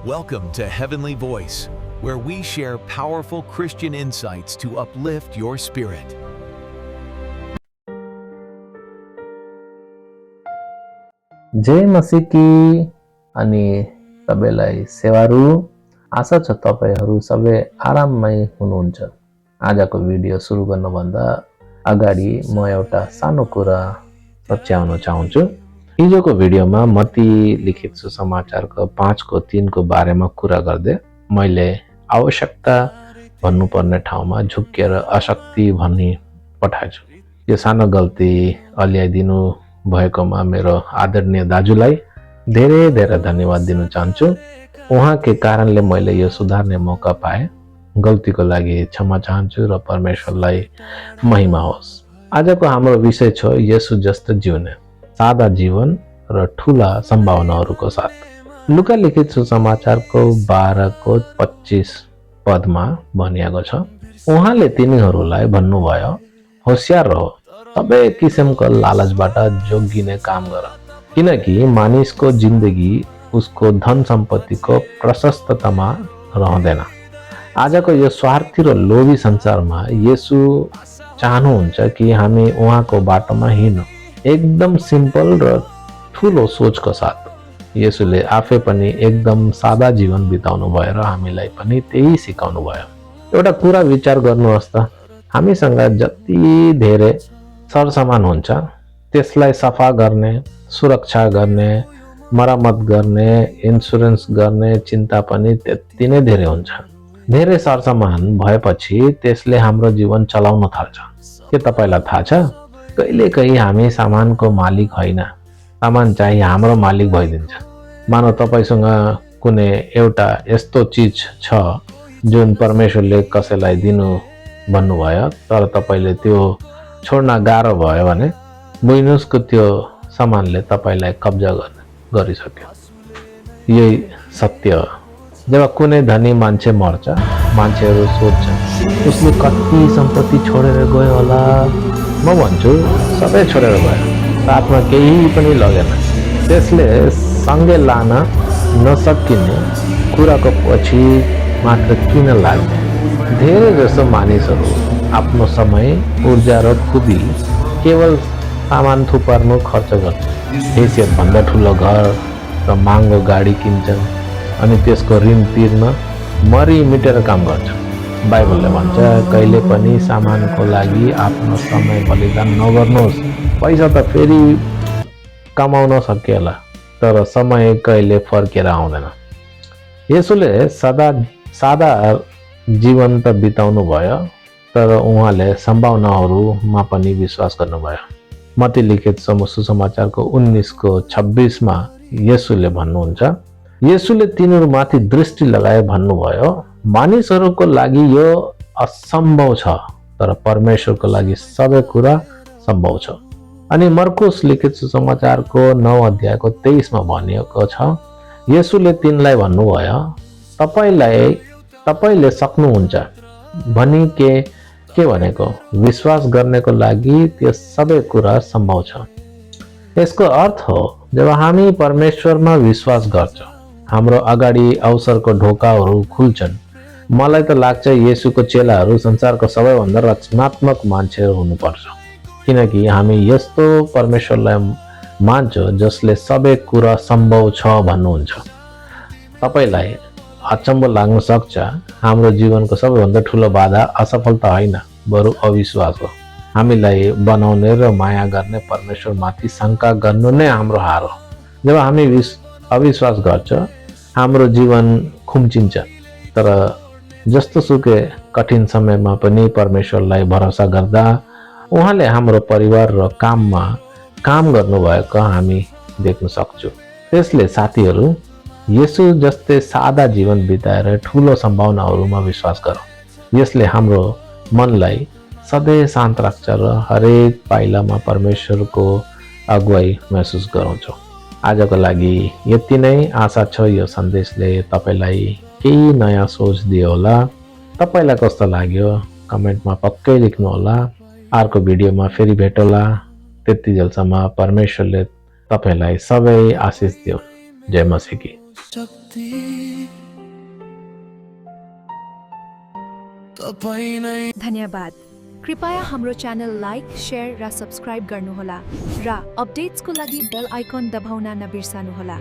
Welcome to Heavenly Voice, where we share powerful Christian insights to uplift your spirit. जय मसीकी अनि सबैलाई सेवारु आशा छ तपाईहरु सबै आराममै हुनुहुन्छ। आजको भिडियो सुरु गर्नुभन्दा अगाडि म एउटा सानो कुरा सच्याउन चाहन्छु। हिजोको भिडियोमा मत्ती लिखित सुसमाचारको 5 को 3 को बारेमा कुरा गर्दै मैले आवश्यकता भन्नुपर्ने ठाउँमा झुक्केर अशक्ति भनी पठाएछु। यो सानो गल्ती अल्याइदिनु भएकोमा मेरो आदरणीय दाजुलाई धेरै धेरै धन्यवाद दिन चाहन्छु। उहाँकै कारणले मैले यो सुधार्ने मौका पाएँ। गल्तीको लागि क्षमा चाहन्छु र परमेश्वरलाई महिमा होस्। आजको हाम्रो विषय छ येशू जस्तो जिउने, सादा जीवन र ठूला सम्भावनाहरूको साथ। लुका लिखित सुसमाचारको 12 को 25 पदमा भनिएको छ, उहाँले तिनीहरूलाई भन्नुभयो, होशियार रहो, सबै किसिमको लालचबाट जोगिने काम गर, किनकि मानिसको जिन्दगी उसको धन सम्पत्तिको प्रशस्ततामा रहँदैन। आजको यो स्वार्थी र लोभी संसारमा येशू चाहनुहुन्छ कि हामी उहाँको बाटोमा हिँड्नु, एकदम सिम्पल र ठूलो सोचको साथ। येशूले आफै पनि एकदम सादा जीवन बिताउनु भयो र हामीलाई पनि त्यही सिकाउनु भयो। एउटा कुरा विचार गर्नुहोस् त, हामीसँग जति धेरै सरसामान हुन्छ त्यसलाई सफा गर्ने, सुरक्षा गर्ने, मरम्मत गर्ने, इन्सुरेन्स गर्ने चिन्ता पनि त्यति नै धेरै हुन्छ। धेरै सरसामान भएपछि त्यसले हाम्रो जीवन चलाउन थाल्छ। के तपाईलाई थाहा छ, कहिलेकाहीँ हामी सामानको मालिक होइन, सामान चाहिँ हाम्रो मालिक भइदिन्छ। मानव तपाईसँग कुनै एउटा यस्तो चिज छ जुन परमेश्वरले कसैलाई दिनु भन्नुभयो, तर तपाईले त्यो छोड्न गाह्रो भयो भने बुझ्नुस् त्यो सामानले तपाईलाई कब्जा गरिसक्यो। यही सत्य हो। जब कुनै धनी मान्छे मर्छ, मान्छेहरू सोध्छन् उसले कति सम्पत्ति छोडेर गयो होला। म भन्छु सबै छोडेर गयो, साथमा केही पनि लगेन। त्यसले सँगै लान नसकिने कुराको पछि मात्र किन लाग्ने? धेरै जसो मानिसहरू आफ्नो समय, ऊर्जा र खुबी केवल सामान थुपार्नु खर्च गर्छन्। हैसियत भन्दा ठुलो घर र महँगो गाडी किन्छन् अनि त्यसको ऋण तिर्न मरि मिटेर काम गर्छन्। बाइबलले भन्छ, कहिले पनि सामानको लागि आफ्नो समय बलिदान नगर्नुहोस्। पैसा त फेरि कमाउन सकिएला, तर समय कहिले फर्केर आउँदैन। येशूले सादा जीवन त बिताउनु भयो, तर उहाँले सम्भावनाहरूमा पनि विश्वास गर्नुभयो। मत्ती लिखित सुसमाचारको 19 को 26 मा येशूले भन्नुहुन्छ, येशूले तिनीहरूमाथि दृष्टि लगाए भन्नुभयो, मानिसहरूको लागि यो असम्भव छ, तर परमेश्वरको लागि सबै कुरा सम्भव छ। अनि मर्कुस लिखित सुसमाचारको 9 अध्यायको 23 मा भनिएको छ, येशूले तिनलाई भन्नुभयो, तपाईले सक्नुहुन्छ भनी के भनेको? विश्वास गर्नेको लागि त्यो सबै कुरा सम्भव छ। यसको अर्थ हो, जब हामी परमेश्वरमा विश्वास गर्छौँ, हाम्रो अगाडि अवसरको ढोकाहरू खुल्छन्। मलाई त लाग्छ येशूको चेलाहरू संसारको सबैभन्दा रचनात्मक मान्छेहरू हुनुपर्छ, किनकि हामी यस्तो परमेश्वरलाई मान्छौँ जसले सबै कुरा सम्भव छ भन्नुहुन्छ। तपाईलाई अचम्म लाग्न सक्छ, हाम्रो जीवनको सबैभन्दा ठुलो बाधा असफलता होइन, बरु अविश्वास हो। हामीलाई बनाउने र माया गर्ने परमेश्वरमाथि शङ्का गर्नु नै हाम्रो हार हो। जब हामी अविश्वास गर्छौँ, हाम्रो जीवन खुम्चिन्छ, तर जस्तो सुकै कठिन समयमा पनि परमेश्वरलाई भरोसा गर्दा उहाँले हाम्रो परिवार र काममा काम गर्नुभएको हामी देख्न सक्छौँ। त्यसले साथीहरू, येशू जस्तै सादा जीवन बिताएर ठूलो सम्भावनाहरूमा विश्वास गरौँ। यसले हाम्रो मनलाई सधैँ शान्त राख्छ र हरेक पाइलामा परमेश्वरको अगुवाई महसुस गराउँछौँ। आजको लागि यति नै। आशा छ यो सन्देशले तपाईलाई केही नयाँ सोच दियो होला। तपाईलाई कस्तो लाग्यो कमेन्टमा पक्कै लेख्नु होला। अर्को भिडियोमा फेरि भेटौँला। त्यतिजेलसम्म परमेश्वरले तपाईलाई सबै आशिष दिउन्। जय मसीह की। कति तपाईं नै धन्यवाद। कृपया हाम्रो च्यानल लाइक, शेयर र सब्स्क्राइब गर्नुहोला र अपडेट्सको लागि बेल आइकन दबाउन नबिर्सनुहोला।